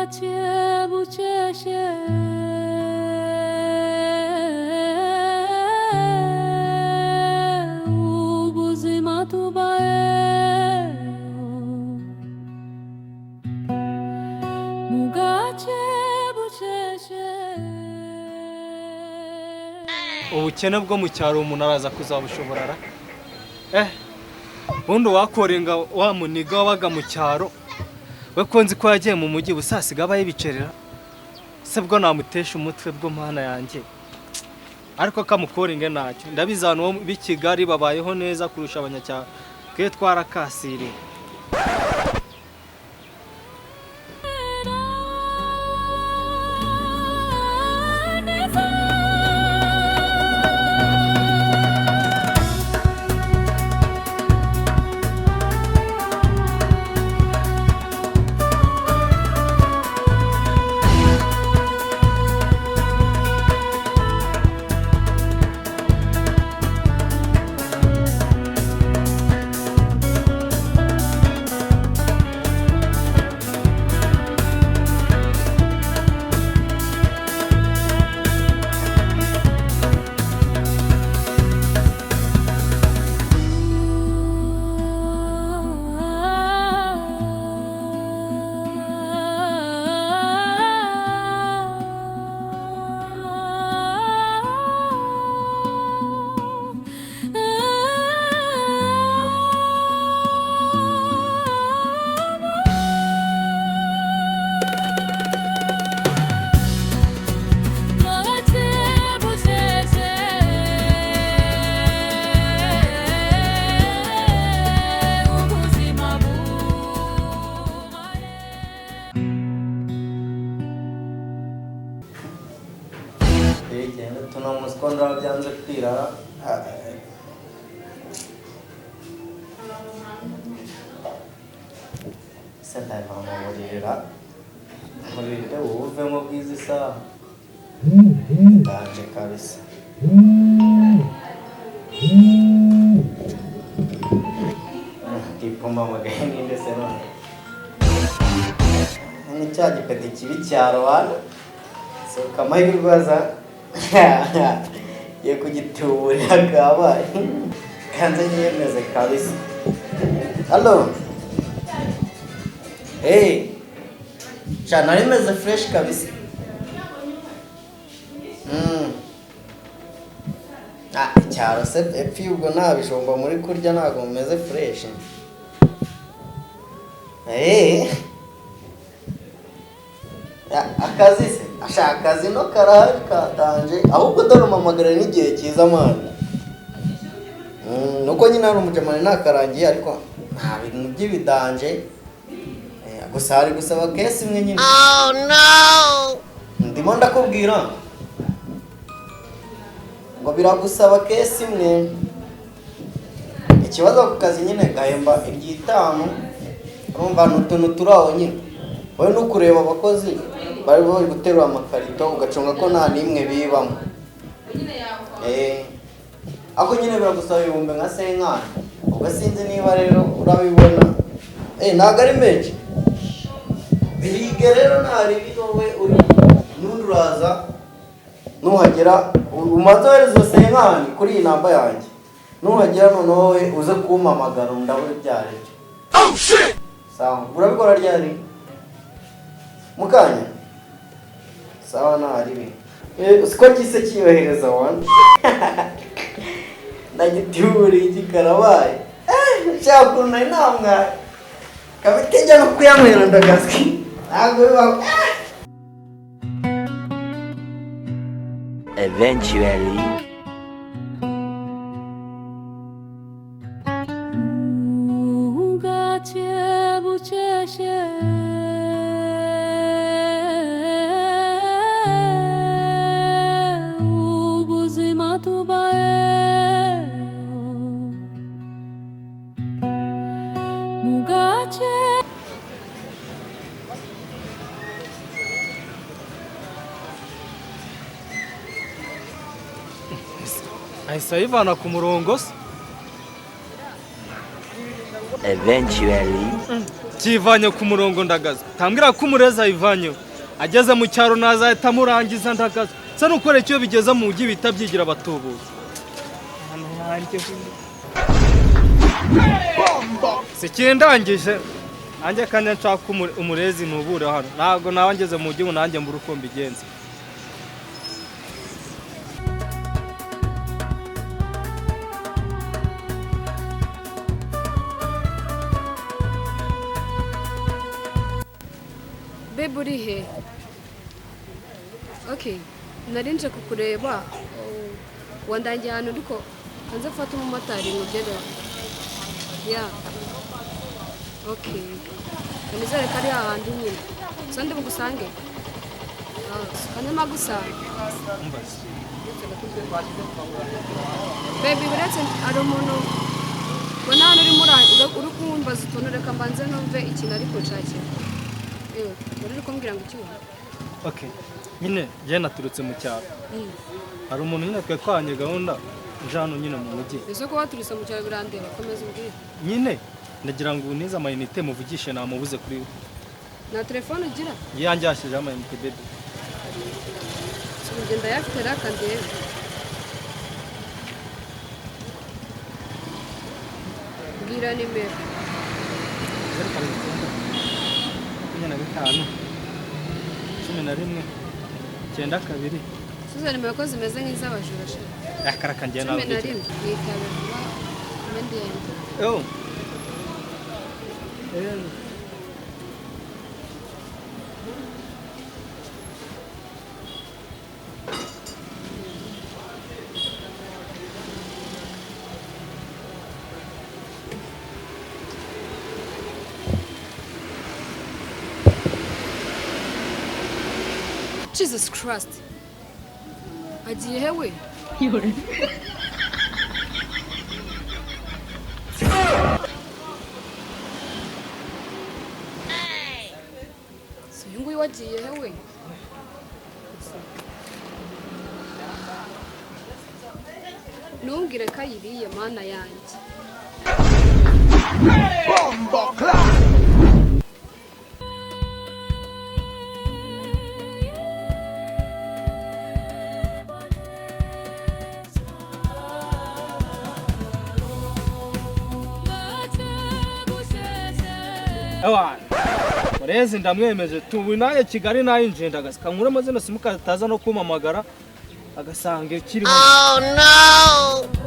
Bucece bucece ubuzima tubayeho mugace bucece. Ubukene bwo mu cyaro umuntu araza kuzabushobora ra? Ubundi wakorenga wa muniga wabaga mu cyaro we, ko nzi ko yagiye mu mujyi busasiga abaye ibicerera se, bwo namutesha umutwe bwo mana yanjye. Ariko kamukoringe ntacyo, ndabizi abantu bo b'i Kigali babayeho neza kurusha abanyacyaro, twe twarakasiriye. Mugace bucece ubuzima bubaye. Genda tuno musiko ndaba byanze kwirara. Se ndava mu buriri, muririre wuvemo bwiza, isaha ndaje kabisa. Ipumamagaye ninde se none? Ni cya gipeti kibi cya rubanda, sohoka amahirwe aza ye kugituburira kabaye kanze nyiyemeze kabisa. Halo, hey, sha nari meze fresh kabisa. Ah, icyaro se epfo ubwo nta bijumba muri kurya, ntabwo mumeze fresh. Eh, akazi se ashaka akazi no karahari katanje, ahubwo dore umpamagara n'igihe cyiza mwana. Nuko nyine hari umujamani nakarangiye, ariko nta bintu by'ibidanje. Gusa hari gusaba kesi imwe nyine. Oh no, ndimo ndakubwira ngo biragusaba kesi imwe. Ikibazo ku kazi nyine gahemba iry'itanu, urumva ni utuntu turi aho nyine, wowe ni ukureba abakozi bari bari guterura amakarito ugacunga ko nta n'imwe bibamo. Ako nyine biragusaba ibihumbi nka senkani, ubwo sinzi niba rero urabibona. Ntabwo ari menshi, bihige rero nta ribi, wowe uri n'undi uraza nuhagera umaze wohereza senkani kuri iyi namba yanjye, nuhagera noneho wowe uze kumpamagara ndabona ibyo ari byo. Sawa, urabikora ryari? Mukanya sawa, nta ribi. Siko kise kiyohereza wana ndagituburiye iki karabaye. Nshaka ukuntu nari namwaye kabite njya no kuyanywera ndagazwi, ntabwo bibaho. Eventually. Mugace bucece ubuzima tubayeho. Mugace Ahise ayivana ku murongo se. Eventually. Kivanye ku murongo ndagaza. Tambwira ko umurezi ayivanyeho. Ageze mu cyaro nazahita amurangiza ndagaza. Se nukore icyo bigeze mu mujyi bita byigira abatubuzi. Hano hanjye. Sikindangije. Nanjye kanya nshaka umurezi ntubure hano. Ntabwo nawe ngeze mu mujyi ngo nanjye mbure uko mbigenza. Babe uri he? Okay, nari nje kukureba wandangiye ahantu ariko hanze mfate umumotari nkugereho. Yeah. Okay. Nizere ko ari hahandi nyine. So ndi bugusange? Kanyama gusa. Baby uretse hari umuntu mbona hano urimo uri kumbaza utuntu, reka mbanze numve ikintu ari kunshakira. Ewe, uri kumbwira ngo iki? Okay. Nyine njye naturutse mu cyaro. Hari umuntu nyine twe twanye gahunda nje hano nyine mu mujyi. Ese ko waturutse mu cyaro birandeba, komeza umbwire. Nyine ndagira ngo unize amayinite muvugishe namubuze kuri we. Nta telefone ugira? Iyanjye yashyizeho amayinite baby. Ngenda yafite raka ndebe. Bwira nimero. 0 7 25 11 92. Suza nimero ko zimeze nk'iz'abajura sha. Akaraka njye nawe. 11 nitabe vuba mendende. Oh. Jesus Christ. Agiye he we? Si uyu nguyu wagiye he we? Ntumbwire ko ayiriye mana yanjye. Ewana. Murezi ndamwemeje tubu nanjye Kigali nayinjiye ndagasika nkuremo zino simukadi ataza no kumpamagara agasanga ikiriho. Oh no!